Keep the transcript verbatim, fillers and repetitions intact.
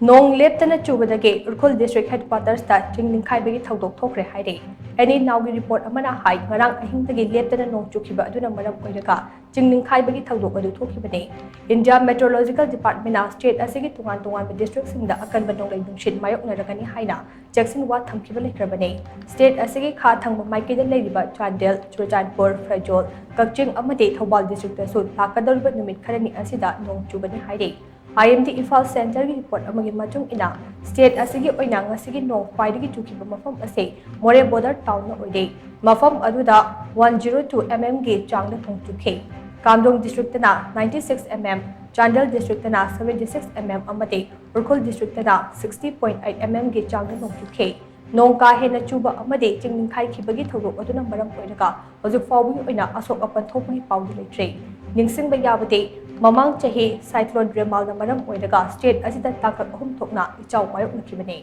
ꯅꯣꯡ ꯂꯦꯞꯇꯅ ꯆꯨꯕꯗꯒꯤ Ukhrul district headquarters ꯇ ꯆꯤꯡ ꯅꯤꯡꯈꯥꯏꯕꯒꯤ ꯊꯧꯗꯣꯛ ꯊꯣꯛꯈ꯭ꯔꯦ ꯍꯥꯏꯔꯤ꯫ ꯑꯦꯟ ꯏ ꯅꯥꯎꯒꯤ report ꯑꯃꯅ ꯍꯥꯏ, ꯉꯔꯥꯡ ꯑꯍꯤꯡꯗꯒꯤ ꯂꯦꯞꯇꯅ ꯅꯣꯡ ꯆꯨꯈꯤꯕ ꯑꯗꯨꯅ ꯃꯔꯝ ꯑꯣꯏꯔꯒ ꯆꯤꯡ ꯅꯤꯡꯈꯥꯏꯕꯒꯤ ꯊꯧꯗꯣꯛ ꯑꯗꯨ ꯊꯣꯛꯈꯤꯕꯅꯤ꯫ India Meteorological Department ꯅ state ꯑꯁꯤꯒꯤ ꯇꯣꯉꯥꯟ ꯇꯣꯉꯥꯟꯕ district ꯁꯤꯡꯗ ꯑꯀꯟꯕ ꯅꯣꯡꯂꯩ ꯅꯨꯡꯁꯤꯠ ꯃꯥꯌꯣꯛꯅꯔꯒꯅꯤ ꯍꯥꯏꯅ ꯆꯦꯛꯁꯤꯟꯋꯥ ꯊꯝꯈꯤꯕ ꯂꯩꯈ꯭ꯔꯕꯅꯤ꯫ State ꯑꯁꯤꯒꯤ ꯈꯥ ꯊꯪꯕ ꯃꯥꯏꯀꯩꯗ ꯂꯩꯔꯤꯕ ꯆꯥꯟꯗꯦꯜ, ꯆꯨꯔꯆꯥꯟꯄꯨꯔ, ꯐꯦꯔꯖꯣꯜ, ꯀꯛꯆꯤꯡ ꯑꯃꯗꯤ ꯊꯧꯕꯥꯜ district ꯇꯁꯨ ꯂꯥꯛꯀꯗꯧꯔꯤꯕ ꯅꯨꯃꯤꯠ ꯈꯔꯅꯤ ꯑꯁꯤꯗ ꯅꯣꯡ ꯆꯨꯒꯅꯤ ꯍꯥꯏꯔꯤ꯫ ꯑꯥꯏ ꯑꯦꯝ ꯗꯤ ꯏꯝꯐꯥꯜ Centre ꯒꯤ report ꯑꯃꯒꯤ ꯃꯇꯨꯡ ꯏꯟꯅ, state ꯑꯁꯤꯒꯤ ꯑꯣꯏꯅ ꯉꯁꯤꯒꯤ ꯅꯣꯡ ꯈ꯭ꯋꯥꯏꯗꯒꯤ ꯆꯨꯈꯤꯕ ꯃꯐꯝ ꯑꯁꯤ ꯃꯣꯔꯦ border town ꯅ ꯑꯣꯏꯔꯦ꯫ ꯃꯐꯝ ꯑꯗꯨꯗ one zero two M M ꯒꯤ ꯆꯥꯡꯗ ꯅꯣꯡ ꯆꯨꯈꯤ꯫ ꯀꯥꯝꯗꯣꯡ district ꯇꯅ ninety six M M, Chandel district ꯇꯅ seventy six M M ꯑꯃꯗꯤ ꯎꯈ꯭ꯔꯨꯜ district ꯇꯅ sixty point eight M M ꯒꯤ ꯆꯥꯡꯗ ꯅꯣꯡ ꯆꯨꯈꯤ꯫ ꯅꯣꯡ ꯀꯥ ꯍꯦꯟꯅ ꯆꯨꯕ ꯑꯃꯗꯤ ꯆꯤꯡ ꯅꯤꯡꯈꯥꯏꯈꯤꯕꯒꯤ ꯊꯧꯗꯣꯛ ꯑꯗꯨꯅ ꯃꯔꯝ ꯑꯣꯏꯔꯒ ꯍꯧꯖꯤꯛ ꯐꯥꯎꯕꯒꯤ ꯑꯣꯏꯅ ꯑꯁꯣꯛ ꯑꯄꯟ ꯊꯣꯛꯄꯒꯤ ꯄꯥꯎꯗꯤ ꯂꯩꯇ꯭ꯔꯤ꯫ ꯅꯤꯡꯁꯤꯡꯕ ꯌꯥꯕꯗꯤ, ꯃꯃꯥꯡ ꯆꯍꯤ cyclone ꯔꯦꯃꯥꯜꯅ ꯃꯔꯝ ꯑꯣꯏꯔꯒ state ꯑꯁꯤꯗ ꯇꯥꯡꯀꯛ ꯑꯍꯨꯝ ꯊꯣꯛꯅ ꯏꯆꯥꯎ ꯃꯥꯌꯣꯛꯅꯈꯤꯕꯅꯤ꯫